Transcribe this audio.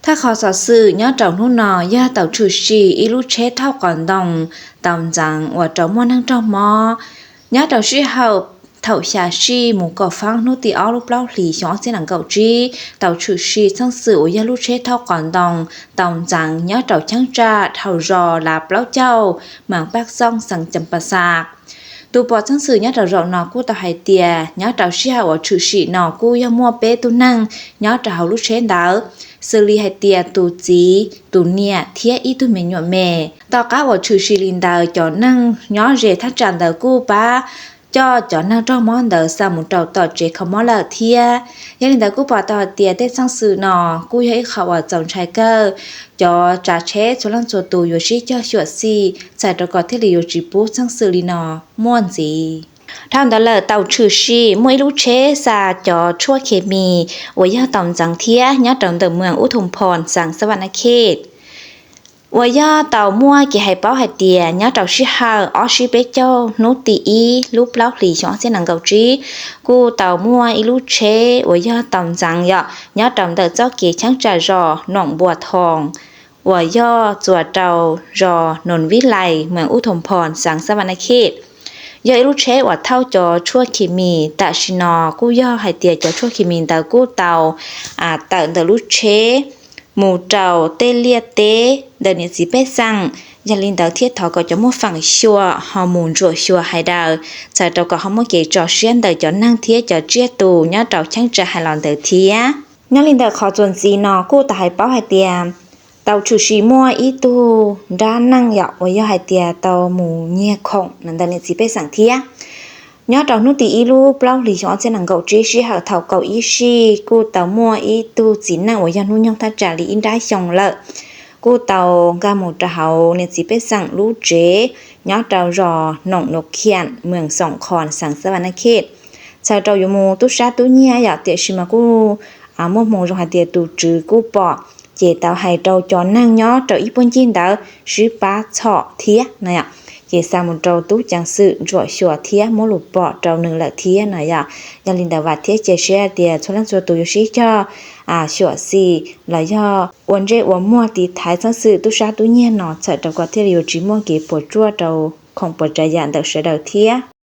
Thawj qhov xov xwm nyob rau hnub no yog tau tshwm sim ib lub tsheb thauj qos ntoo tau ntxeev uas rau muaj neeg raug mob. Nyob rau sij hawm thaum xya sij mus kaum feeb hnub tim ob lub plaub hlis xyoo ob txhiab nees nkaum tsib tau tshwm sim txheej xwm uas yog lub tsheb thauj qos ntoo tau ntxeev nyob rau cheeb tsam dhau zos Lav Plaub Caug, mam Paj Xooj, xeev Cam Pa Xas. Tus pom txheej xwm nyob rau zaum no kuj tau hais tias nyob rau sij hawm uas tshwm sim no kuj yog muaj peb tug neeg nyob rau hauv lub tsheb ntawd, xws li hais tias tus txiv, tus niam thiab ib tug me nyuam me. Tom qab uas tshwm sim li ntawd cov neeg nyob ze thaj tsam ntawd kuj pab coj cov neeg raug mob ntawd xa mus rau tom tsev kho mob lawm thiab. Yog li ntawd kuj pom tau hais tias tej txheej xwm no kuj yog ib qho uas txaus ntshai kawg. Cov tsav tsheb txhua leej txhua tus yuav sib cog xyuam xim txhawm rau kom thiaj li yuav tsis pub txheej xwm li no muaj ntxiv. Dhau ntawd lawm tau tshwm sim muaj ib lub tsheb xa cov tshuaj khes mis uas yog tau ntxeev thiab nyob rau ntawm moos Ub Thum Phos, xeev Xab Vas Nas Khej, uas yog tau muaj kev hais paub hais tias nyob rau sij hawm ob sij peb caug hnub tim ib lub plaub hlis xyoo ob txhiab nees nkaum tsib kuj tau muaj ib lub tsheb uas yog tau ntxeev yom nyob rau ntawm txoj kev cheeb tsam zos Noom Npua Thoo uas yog txuas rau zos Noos Vib Lais, moos Ub Thum Phos, xeev Xab Vas Nas Khej. Yog ib lub tsheb uas thauj cov tshuaj khes mis, tam sim no kuj yog hais tias cov tshuaj khes mis ntawd kuj tau tawm ntawm lub tsheb mus rau tej liaj teb ntawm niam txiv pej xeem. Yog li ntawd thiaj thov kom cov muaj feem xyuam ho mus ntsuam xyuas hais daws txhawm rau kom ho muaj kev tso siab ntawm cov neeg thiab cov tsiaj tus nyob rau cheeb tsam hais los ntawd thiab. Nyob li ntawm qhov txuas ntxiv no kuj tau hais paub hais tias tau tshwm sim muaj ib tug nrab neej yom uas yog hais tias tau mus nyiag khoom ntawm niam txiv pej xeem thiab. Nyob rau hnub tim ib lub plaub hlis xyoo ob txhiab nees nkaum tsib sij hawm thaum kaum ib sij kuj tau muaj ib tug txiv neej uas yog hnub nyoog thaj tsam li ib nrab xyoo lawm kuj tau nkag mus rau hauv niam txiv pej xeem lub tsev nyob rau zos Noom Nus Khiam, moos Xoom Khos, xeev Xab Vas Nas Khej. Txhawm rau yuav mus tub sab tub nyiag yom, tiam sis mas kuj muaj hmoo zoo hais tias tus tswv kuj pom, ces tau hais rau cov neeg nyob rau ib puag ncig ntawd sib pab txhom thiab no yom. Ces xa mus rau tub ceev xwm ntsuam xyuas thiab muab lus pom rau nws lawm thiab no yom. Yog li ntawd vam thiab cia siab tias txhua leej txhua tus yuav sib cog xyuam xim los yog ua ntsej ua muag tiv thaiv txheej xwm tub sab tub nyiag no txhawm rau kom thiaj li yuav tsis muaj kev puas tsuaj rau khoom puas tsav yam ntawm sawv daws thiab.